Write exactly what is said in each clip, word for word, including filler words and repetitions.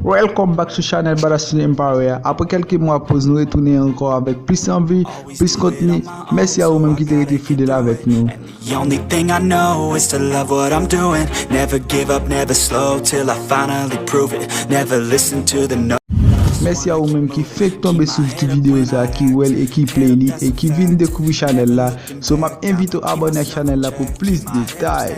Welcome back to channel Badass Student Empire. Apre kèlke mwa poz, nou retounen ankò avèk plis anvi, plis kontni. Mèsi a ou menm ki te rete fidèl avèk nou. The only thing I know is to love what I'm doing. Never give up, never slow till I finally prove it. Never listen to the no. Mèsi a ou menm ki fenk tonbe sou ti videyo sa, ki wè l e ki play li e ki vin dekouvri chanèl la. So m ap envite w abòne ak chanèl la pou plis detay.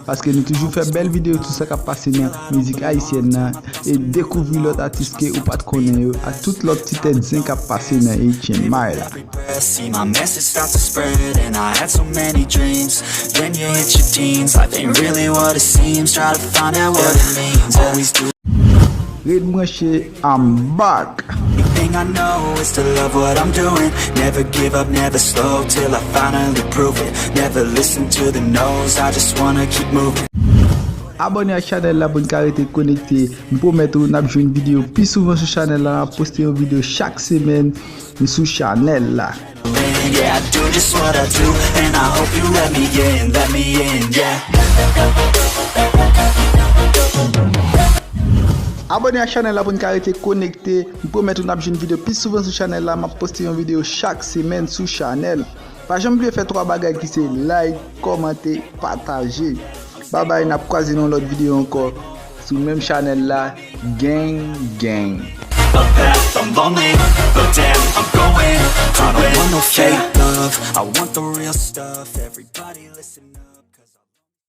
Paske nou toujou fè bèl videyo tout sa k ap pase nan mizik ayisyèn nan e dekouvri lòt atis ke ou pa t konnen yo ak tout lòt ti tèt zen k ap pase nan H M I la. Breath, see my message start to spread, and I had so many dreams. Then you hit your teens, life ain't really what it seems. Try to find out what it means. Always do. Ret branche, I'm back. Thing I know is to love what I'm doing. Never give up, never slow till I finally prove it. Never listen to the no's, I just wanna keep moving. Abòne ak chanèl la pou n ka rete konekte. M pwomèt ou n ap jwenn videyo pi souvan sou chanèl la. N ap poste yon videyo chak semèn sou chanèl la. Yeah, I do just what I do, and I hope you let me in, let me in, yeah. Abòne ak chanèl la pou n ka rete konekte. M pwomèt ou n ap jwenn videyo pi souvan sou chanèl la. M ap poste yon videyo chak semèn sou chanèl. Pa janm bliye fè twa bagay ki se like, kòmante, pataje. Babay, n ap kwaze nan lòt videyo ankò sou menm chanèl la. Gang, gang. A path, I'm lonely, but damn, I'm going. I don't want no fake love, I want the real stuff. Everybody listen up.